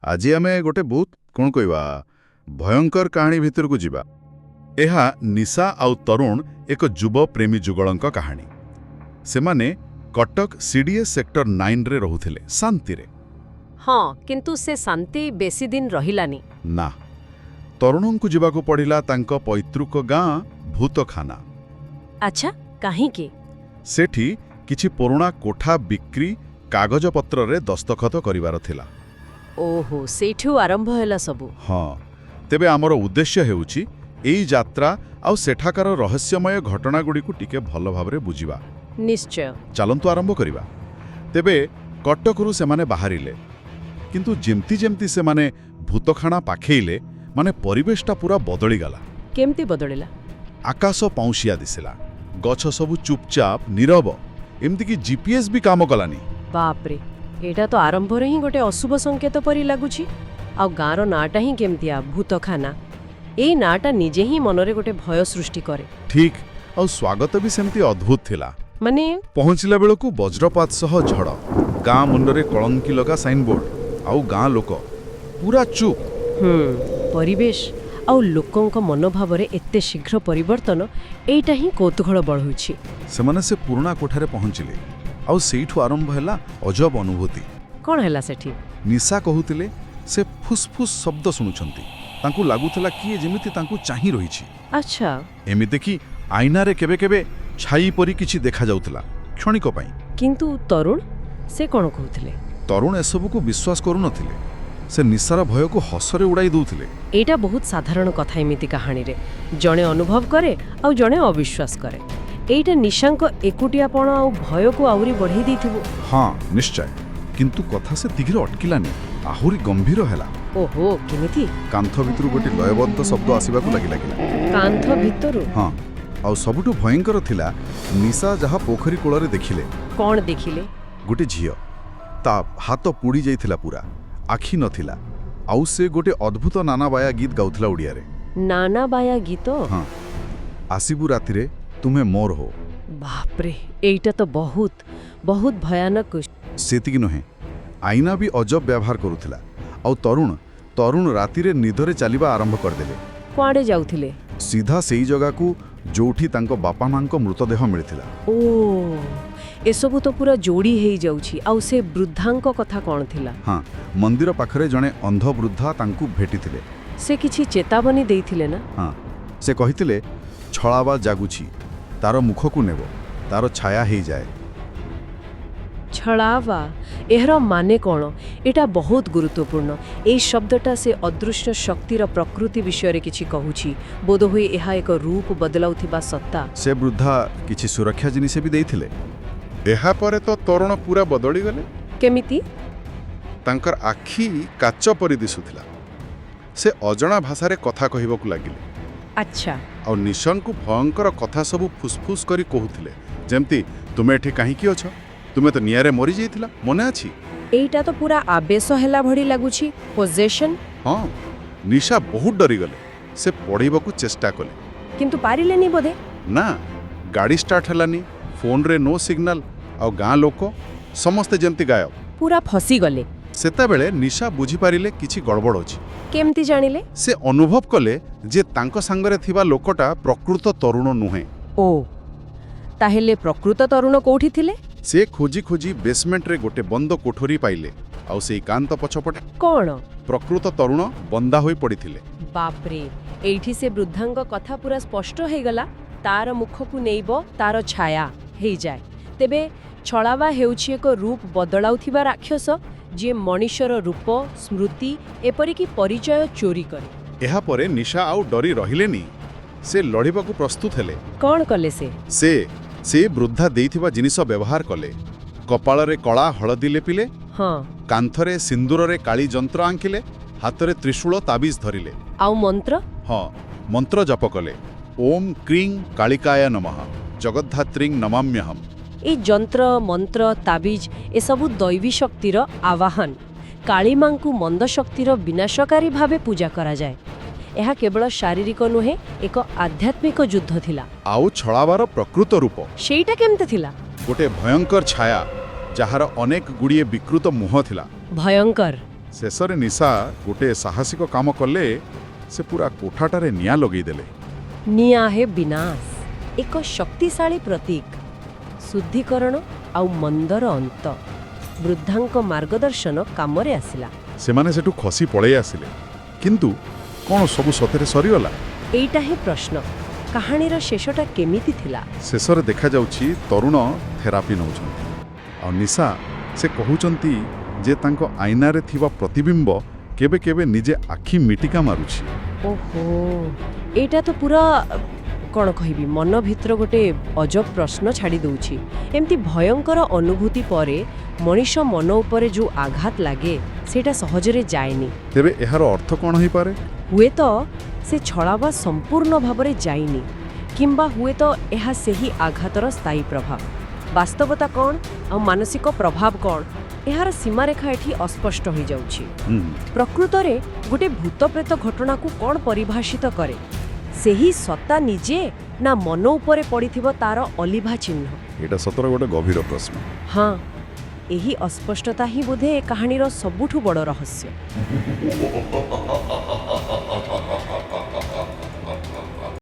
ଆଜି ଆମେ ଗୋଟେ ବହୁତ କ'ଣ କହିବା ଭୟଙ୍କର କାହାଣୀ ଭିତରକୁ ଯିବା। ଏହା ନିଶା ଆଉ ତରୁଣ, ଏକ ଯୁବ ପ୍ରେମୀ ଯୁଗଳଙ୍କ କାହାଣୀ। ସେମାନେ କଟକ ସିଡିଏ ସେକ୍ଟର 9ରେ ରହୁଥିଲେ ଶାନ୍ତିରେ। ହଁ, କିନ୍ତୁ ସେ ଶାନ୍ତି ବେଶୀ ଦିନ ରହିଲାନି। ନା, ତରୁଣଙ୍କୁ ଯିବାକୁ ପଡ଼ିଲା ତାଙ୍କ ପୈତୃକ ଗାଁ ଭୂତଖାନା। ଆଚ୍ଛା, କାହିଁକି? ସେଠି କିଛି ପୁରୁଣା କୋଠା ବିକ୍ରି କାଗଜପତ୍ରରେ ଦସ୍ତଖତ କରିବାର ଥିଲା। ଓହୋ, ସେଇଠୁ ଆରମ୍ଭ ହେଲା ସବୁ। ହଁ, ତେବେ ଆମର ଉଦ୍ଦେଶ୍ୟ ହେଉଛି ଏଇ ଯାତ୍ରା ଆଉ ସେଠାକାର ରହସ୍ୟମୟ ଘଟଣାଗୁଡ଼ିକୁ ଟିକେ ଭଲ ଭାବରେ ବୁଝିବା। ନିଶ୍ଚୟ। ଚାଲନ୍ତୁ ଆରମ୍ଭ କରିବା। ତେବେ କଟକରୁ ସେମାନେ ବାହାରିଲେ, କିନ୍ତୁ ଯେମିତି ଯେମିତି ସେମାନେ ଭୂତଖାନା ପାଖେଇଲେ, ମାନେ ପରିବେଶଟା ପୁରା ବଦଳିଗଲା। କେମିତି ବଦଳିଲା? ଆକାଶ ପାଉଁଶିଆ ଦିଶିଲା, ଗଛ ସବୁ ଚୁପଚାପ ନୀରବ, ଏମିତିକି ଜିପିଏସ୍ ବି କାମ କଲାନି। ବାପରେ, ଏଇଟା ତ ଆରମ୍ଭରେ ହିଁ ଗୋଟେ ଅଶୁଭ ସଂକେତ ପରି ଲାଗୁଛି। ଆଉ ଗାଁର ନାଁଟା ହିଁ କେମିତିଆ, ଭୂତଖାନା। ଏଇ ନାଁଟା ନିଜେ ହିଁ ମନରେ ଗୋଟେ ଭୟ ସୃଷ୍ଟି କରେ। ଠିକ୍, ଆଉ ସ୍ୱାଗତ ବି ସେମିତି ଅଦ୍ଭୁତ ଥିଲା। ମାନେ? ପହଞ୍ଚିଲା ବେଳକୁ ବଜ୍ରପାତ ସହ ଝଡ଼, ଗାଁ ମୁଣ୍ଡରେ କଳଙ୍କି ଲଗା ସାଇନବୋର୍ଡ, ଆଉ ଗାଁ ଲୋକ ପୁରା ଚୁପ୍। ପରିବେଶ ଆଉ ଲୋକଙ୍କ ମନୋଭାବରେ ଏତେ ଶୀଘ୍ର ପରିବର୍ତ୍ତନ, ଏଇଟା ହିଁ କୌତୂହଳ ବଢ଼ଉଛି। ସେମାନେ ସେ ପୁରୁଣା କୋଠାରେ ପହଞ୍ଚିଲେ ଆଉ ସେଇଠୁ ଆରମ୍ଭ ହେଲା ଅଜବ ଅନୁଭୂତି। କ'ଣ ହେଲା ସେଠି? ନିଶା କହୁଥିଲେ ସେ ଫୁସ୍ଫୁସ୍ ଶବ୍ଦ ଶୁଣୁଛନ୍ତି। ତାଙ୍କୁ ଲାଗୁଥିଲା କିଏ ଯେମିତି ତାଙ୍କୁ ଚାହିଁ ରହିଛି। ଏମିତିକି ଆଇନାରେ କେବେ କେବେ ଛାଇ ପରି କିଛି ଦେଖାଯାଉଥିଲା କ୍ଷଣିକ ପାଇଁ। କିନ୍ତୁ ତରୁଣ, ସେ କ'ଣ କହୁଥିଲେ? ତରୁଣ ଏସବୁକୁ ବିଶ୍ୱାସ କରୁନଥିଲେ। ସେ ନିଶାର ଭୟକୁ ହସରେ ଉଡ଼ାଇ ଦେଉଥିଲେ। ଏଇଟା ବହୁତ ସାଧାରଣ କଥା ଏମିତି କାହାଣୀରେ। ଜଣେ ଅନୁଭବ କରେ ଆଉ ଜଣେ ଅବିଶ୍ୱାସ କରେ। ଏଇଟା ନିଶାଙ୍କ ଏକୁଟିଆପଣ ଆଉ ଭୟକୁ ଆହୁରି ବଢ଼େଇ ଦେଇଥିବ। ହଁ, ନିଶ୍ଚୟ। କିନ୍ତୁ କଥା ସେତିକିରେ ଅଟକିଲାନି, ଆହୁରି ଗମ୍ଭୀର ହେଲା। ଓହୋ, କେମିତି? କାନ୍ଥ ଭିତରୁ ଗୋଟେ ଲୟବଦ୍ଧ ଶବ୍ଦ ଆସିବାକୁ ଲାଗିଲା। କାନ୍ଥ ଭିତରୁ? ହଁ, ଆଉ ସବୁଠୁ ଭୟଙ୍କର ଥିଲା ନିଶା ଯାହା ପୋଖରୀ କୂଳରେ ଦେଖିଲେ। କ'ଣ ଦେଖିଲେ? ଗୋଟେ ଝିଅ। ତା ହାତ ପୋଡ଼ି ଯାଇଥିଲା ପୁରା, ଆଖି ନଥିଲା, ଆଉ ସେ ଗୋଟେ ଅଦ୍ଭୁତ ନାନାବାୟା ଗୀତ ଗାଉଥିଲା ଓଡ଼ିଆରେ। ନାନାବାୟା ଗୀତ? ହଁ, "ଆସିବୁ ରାତିରେ ତୁମେ ମୋର ହୋ"। ବାପରେ, ଏଇଟା ତ ବହୁତ ବହୁତ ଭୟାନକ। ସେତିକି ନୁହେଁ, ଆଇନା ବି ଅଜବ ବ୍ୟବହାର କରୁଥିଲା। ଆଉ ତରୁଣ ତରୁଣ ରାତିରେ ନିଦରେ ଚାଲିବା ଆରମ୍ଭ କରିଦେଲେ। କୁଆଡ଼େ ଯାଉଥିଲେ? ସିଧା ସେଇ ଜାଗାକୁ ଯୋଉଠି ତାଙ୍କ ବାପା ମାଙ୍କ ମୃତଦେହ ମିଳିଥିଲା। ଓ, ଏସବୁ ତ ପୁରା ଯୋଡ଼ି ହେଇଯାଉଛି। ଆଉ ସେ ବୃଦ୍ଧାଙ୍କ କଥା କ'ଣ ଥିଲା? ହଁ, ମନ୍ଦିର ପାଖରେ ଜଣେ ଅନ୍ଧ ବୃଦ୍ଧା ତାଙ୍କୁ ଭେଟିଥିଲେ। ସେ କିଛି ଚେତାବନୀ ଦେଇଥିଲେ ନା? ହଁ, ସେ କହିଥିଲେ, ଛଳାବା ଜାଗୁଛି, ତାର ମୁଖକୁ ନେବ, ତାର ଛାୟା ହେଇଯାଏ। ଛଳାବା, ଏହାର ମାନେ କ'ଣ? ଏଇଟା ବହୁତ ଗୁରୁତ୍ୱପୂର୍ଣ୍ଣ। ଏଇ ଶବ୍ଦଟା ସେ ଅଦୃଶ୍ୟ ଶକ୍ତିର ପ୍ରକୃତି ବିଷୟରେ କିଛି କହୁଛି। ବୋଧହୁଏ ଏହା ଏକ ରୂପ ବଦଳାଉଥିବା ସତ୍ତା। ସେ ବୃଦ୍ଧା କିଛି ସୁରକ୍ଷା ଜିନିଷ ବି ଦେଇଥିଲେ। ଏହାପରେ ତ ତରୁଣ ପୁରା ବଦଳିଗଲେ। କେମିତି? ତାଙ୍କର ଆଖି କାଚ ପରି ଦିଶୁଥିଲା। ସେ ଅଜଣା ଭାଷାରେ କଥା କହିବାକୁ ଲାଗିଲେ। ଆଉ ନିଶାଙ୍କୁ ଭୟଙ୍କର କଥା ସବୁ ଫୁସଫୁସ୍ କରି କହୁଥିଲେ, ଯେମିତି, "ତୁମେ ଏଠି କାହିଁକି ଅଛ? ତୁମେ ତ ନିଆଁରେ ମରିଯାଇଥିଲ, ମନେ ଅଛି?" ଏଇଟା ତ ପୁରା ଆବେଶ ହେଲା ଭଳି ଲାଗୁଛି, ପୋଜେସନ୍। ହଁ, ନିଶା ବହୁତ ଡରିଗଲେ। ସେ ପଳେଇବାକୁ ଚେଷ୍ଟା କଲେ। କିନ୍ତୁ ପାରିଲେନି ବୋଧେ? ନା, ଗାଡ଼ି ଷ୍ଟାର୍ଟ ହେଲାନି, ଫୋନରେ ନୋ ସିଗ୍ନାଲ, ଆଉ ଗାଁ ଲୋକ ସମସ୍ତେ ଯେମିତି ଗାୟବ। ପୁରା ଫସିଗଲେ। ସେତେବେଳେ ନିଶା ବୁଝିପାରିଲେ କିଛି ଗଡ଼ବଡ଼ ଅଛି। କେମିତି ଜାଣିଲେ? ସେ ଅନୁଭବ କଲେ ଯେ ତାଙ୍କ ସାଙ୍ଗରେ ଥିବା ଲୋକଟା ପ୍ରକୃତ ତରୁଣ ନୁହେଁ। ଓ, ତାହେଲେ ପ୍ରକୃତ ତରୁଣ କୋଉଠି ଥିଲେ? ସେ ଖୋଜି ଖୋଜି ବେସମେଣ୍ଟରେ ଗୋଟେ ବନ୍ଦ କୋଠରୀ ପାଇଲେ, ଆଉ ସେଇ କାନ୍ଥ ପଛପଟେ କ'ଣ? ପ୍ରକୃତ ତରୁଣ ବନ୍ଧା ହୋଇ ପଡ଼ିଥିଲେ। ବାପରେ, ଏଇଠି ସେ ବୃଦ୍ଧାଙ୍କ କଥା ପୁରା ସ୍ପଷ୍ଟ ହେଇଗଲା, ତାର ମୁଖକୁ ନେଇବ, ତାର ଛାୟା ହେଇଯାଏ। ତେବେ ଛଳାବା ହେଉଛି ଏକ ରୂପ ବଦଳାଉଥିବା ରାକ୍ଷସ, ଯିଏ ମଣିଷର ରୂପ, ସ୍ମୃତି, ଏପରିକି ପରିଚୟ ଚୋରି କରେ। ଏହାପରେ ନିଶା ଆଉ ଡରି ରହିଲେନି। ସେ ଲଢ଼ିବାକୁ ପ୍ରସ୍ତୁତ ହେଲେ। କ'ଣ କଲେ ସେ? ସେ ବୃଦ୍ଧା ଦେଇଥିବା ଜିନିଷ ବ୍ୟବହାର କଲେ। କପାଳରେ କଳା ହଳଦୀ ଲେପିଲେ, କାନ୍ଥରେ ସିନ୍ଦୁରରେ କାଳୀ ଯନ୍ତ୍ର ଆଙ୍କିଲେ, ହାତରେ ତ୍ରିଶୂଳ ତାବିଜ ଧରିଲେ। ଆଉ ମନ୍ତ୍ର? ହଁ, ମନ୍ତ୍ର ଜପ କଲେ, "ଓମ୍ କ୍ରିଂ କାଳିକାୟ ନମଃ, ଜଗଦ୍ଧାତ୍ରୀଂ ନମାମ୍ୟହମ୍"। ଏଇ ଯନ୍ତ୍ର, ମନ୍ତ୍ର, ତାବିଜ, ଏସବୁ ଦୈବୀ ଶକ୍ତିର ଆବାହନ। କାଳୀମାଙ୍କୁ ମନ୍ଦ ଶକ୍ତିର ବିନାଶକାରୀ ଭାବେ ପୂଜା କରାଯାଏ। ଏହା କେବଳ ଶାରୀରିକ ନୁହେଁ, ଏକ ଆଧ୍ୟାତ୍ମିକ ଯୁଦ୍ଧ ଥିଲା। ଆଉ ଛଳାବାର ପ୍ରକୃତ ରୂପ? ସେଇଟା କେମିତି ଥିଲା? ଗୋଟେ ଭୟଙ୍କର ଛାୟା, ଯାହାର ଅନେକ ଗୁଡ଼ିଏ ବିକୃତ ମୁହଁ ଥିଲା। ଭୟଙ୍କର। ଶେଷରେ ନିଶା ଗୋଟେ ସାହସିକ କାମ କଲେ। ସେ ପୁରା କୋଠାଟାରେ ନିଆଁ ଲଗେଇଦେଲେ। ନିଆଁ ହେ ବିନାଶ, ଏକ ଶକ୍ତିଶାଳୀ ପ୍ରତୀକ। ଶୁଦ୍ଧିକରଣ ଆଉ ମନ୍ଦର ଅନ୍ତ। ବୃଦ୍ଧାଙ୍କ ମାର୍ଗଦର୍ଶନ କାମରେ ଆସିଲା। ସେମାନେ ସେଠୁ ଖସି ପଳେଇ ଆସିଲେ। କିନ୍ତୁ କ'ଣ ସବୁ ସତରେ ସରିଗଲା? ଏଇଟା ହିଁ ପ୍ରଶ୍ନ। କାହାଣୀର ଶେଷଟା କେମିତି ଥିଲା? ଶେଷରେ ଦେଖାଯାଉଛି ତରୁଣ ଥେରାପି ନେଉଛନ୍ତି। ଆଉ ନିଶା, ସେ କହୁଛନ୍ତି ଯେ ତାଙ୍କ ଆଇନାରେ ଥିବା ପ୍ରତିବିମ୍ବ କେବେ କେବେ ନିଜେ ଆଖି ମିଟିକା ମାରୁଛି। ଓହୋ, ଏଇଟା ତ ପୁରା କ'ଣ କହିବି, ମନ ଭିତର ଗୋଟେ ଅଜବ ପ୍ରଶ୍ନ ଛାଡ଼ି ଦଉଛି। ଏମିତି ଭୟଙ୍କର ଅନୁଭୂତି ପରେ ମଣିଷ ମନ ଉପରେ ଯୋଉ ଆଘାତ ଲାଗେ, ସେଇଟା ସହଜରେ ଯାଏନି। ତେବେ ଏହାର ଅର୍ଥ କ'ଣ ହେଇପାରେ? ହୁଏତ ସେ ଛଳାବା ସମ୍ପୂର୍ଣ୍ଣ ଭାବରେ ଯାଇନି, କିମ୍ବା ହୁଏତ ଏହା ସେହି ଆଘାତର ସ୍ଥାୟୀ ପ୍ରଭାବ। ବାସ୍ତବତା କ'ଣ ଆଉ ମାନସିକ ପ୍ରଭାବ କ'ଣ, ଏହାର ସୀମାରେଖା ଏଠି ଅସ୍ପଷ୍ଟ ହୋଇଯାଉଛି। ପ୍ରକୃତରେ ଗୋଟେ ଭୂତପ୍ରେତ ଘଟଣାକୁ କ'ଣ ପରିଭାଷିତ କରେ? ସେହି ସତ୍ତା ନିଜେ, ନା ମନ ଉପରେ ପଡ଼ିଥିବା ତାର ଅଲିଭା ଚିହ୍ନ? ଏଇଟା ସତରେ ଗୋଟେ ଗଭୀର ପ୍ରଶ୍ନ। ହଁ, ଏହି ଅସ୍ପଷ୍ଟତା ହିଁ ବୋଧେ ଏ କାହାଣୀର ସବୁଠୁ ବଡ଼ ରହସ୍ୟ।